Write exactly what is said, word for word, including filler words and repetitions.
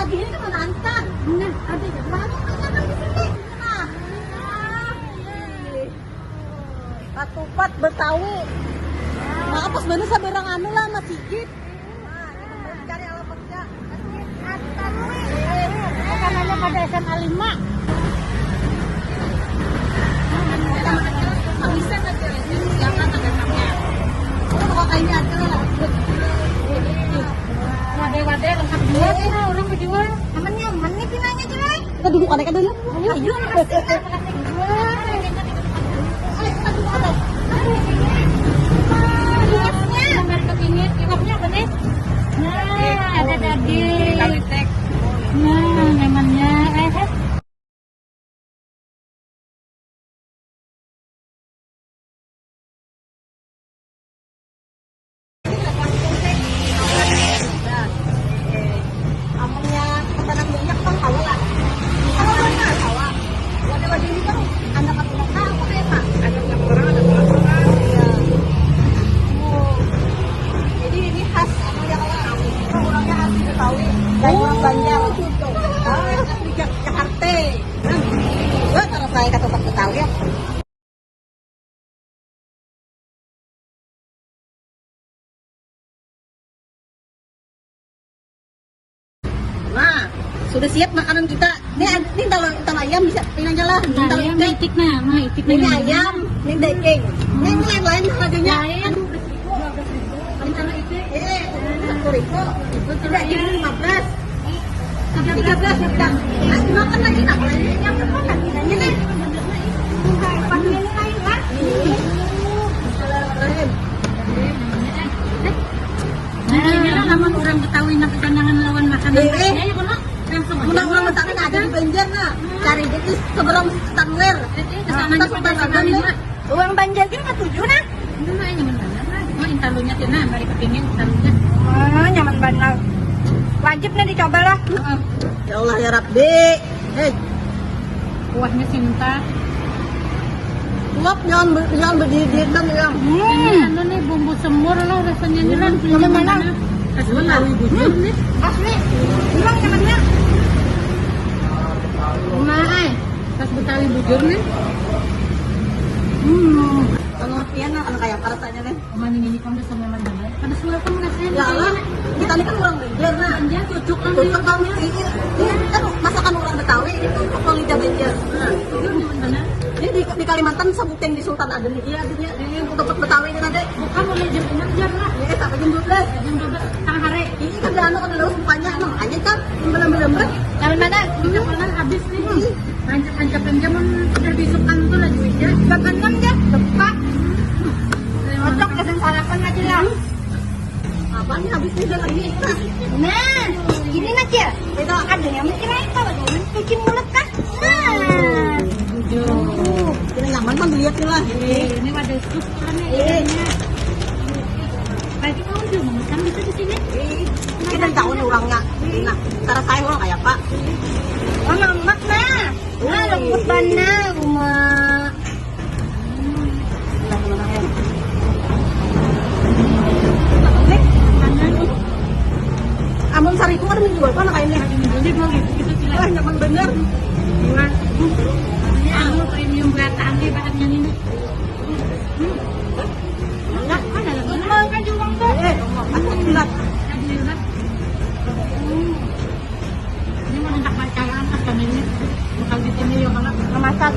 Ini tuh menantang. Nah, ada yang mana menantang di sini? Nah. Katupat Betawi. Nah, pas mana sabarang anu lah, masigit. Nah, ini cari alam kerja. Makanannya pada S M A lima. Bisa aja, siapa ada namanya. Oh, kok kayaknya ada lah. Wadah-wadah lengkap jua sih, nah, orang bejual. Aman nyaman nih pinanya, Cewek. Kita duduk ada kan dulu. Ayo, ayo. Iwaknya, gambar kepingin, iwaknya apa nih? Nah, ada daging. Nah, nyamannya. Eh, eh. Amunnya pesanan banyak kan tahu lah. Kalau banyak tahu. Wadah-wadah ini kan anak apa apa ya, Pak? Ada orang, ada orang. Iya. Oh. Jadi ini khas apa ya, kalau orangnya asli Betawi, dan orang Banjar. Ah, di Jak- Jakarta. Nah, gua terus saya katupat Betawi ya. Nah, sudah siap makanan kita. Ini, ini kalau, kalau ayam bisa, ini aja lah. Ini kalau ayam itik. Itik nah, nah, itik ini nah. Ayam, ini daging. Ini lain-lain harganya. Lain. Aduh, rencana itu. Eh, sepuluh ribu. Udah, ini lima belas. Tiga belas, tiga belas. Nah, dimakan lagi, nah, kalau ini yang depan lagi, nah, ini. Ini lain, kan? Ini. Nah, ini lah lamun urang Betawi nak kandangan lawan makanan. Eh, eh. Khasnya ya, kono. Langsung aja. Mun urang Betawi ada di Banjar, nah. Cari di seberang Stanler. Eh, eh, ke sana. Nah, kita juga Stanler, nah. Urang Banjar gin katuju, nah. Ini mah nyaman banar, nah. Oh, intalunya tuh, nah, bari kepingin intalunya. Ah, nyaman banar. Wajib nih dicoba lah. Heeh. Ya Allah, ya Rabbi. Hei. Kuahnya cinta. Suap, jangan be-, jangan berdiet-diet kan, ya. Hmm. Ini anu nih, bumbu semur lah rasanya nih, lah. Nyaman banar. Asli, tahu bujur nih. Asli. Bilang nyamannya. Rumah, ay. Pas Betawi bujur nih. Hmm. Kalau pian, nah, kalau kayak apa rasanya nih? Mana ini kan bisa nyaman banget. Pada suara kan rasanya. Ya Allah, kita ini kan orang Banjar, nah. Banjar cocok kan. Cocok kan, ini, ini kan masakan orang Betawi, ini cocok kalau lidah Banjar. Nah, itu nyaman banget. Ini di, di Kalimantan, sabuting di Sultan ada nih. Iya, adanya. Ini untuk Betawi ini nanti. Bukan mulai jam enam jam lah. Iya, sampai jam dua belas. Jam dua belas, tengah hari. Ini kan dah anu, kada laus mukanya, nah, makanya kan, belum-belum. Kalau mana? Kita makan habis nih. Hmm. Rancak-rancakan ja mun sudah diisukan tu laju ja. Jam anam ja, depa. Cocok gasan sarapan aja lah. Apa nih habis ni dah lagi? Nah, gini nah, Cil. Ada yang mikir apa? Cuci mulut kah? Nah. Ini nyaman kan dilihat ni lah. Eh, ini wadah sup kan ya. Eh. Berarti kamu juga memesan bisa di sini? Eh, kita tahu nih orangnya. Nah, cara saya orang kayak apa? Oh, mamak nah. Nah, lembut banar, Uma. Amun sariku kada menjual, apa nak ini? Ini dua ribu gitu, Cila. Wah, nyaman bener. Murah. Ini anu premium buatan nih bahannya ini. Hmm. Enak, kan dalam. Ini mah kan jurang tuh. Eh, enak banget. Kan jurang. Hmm. Ini mau minta pacaran apa ini? Bakal di sini ya, kalau memasak.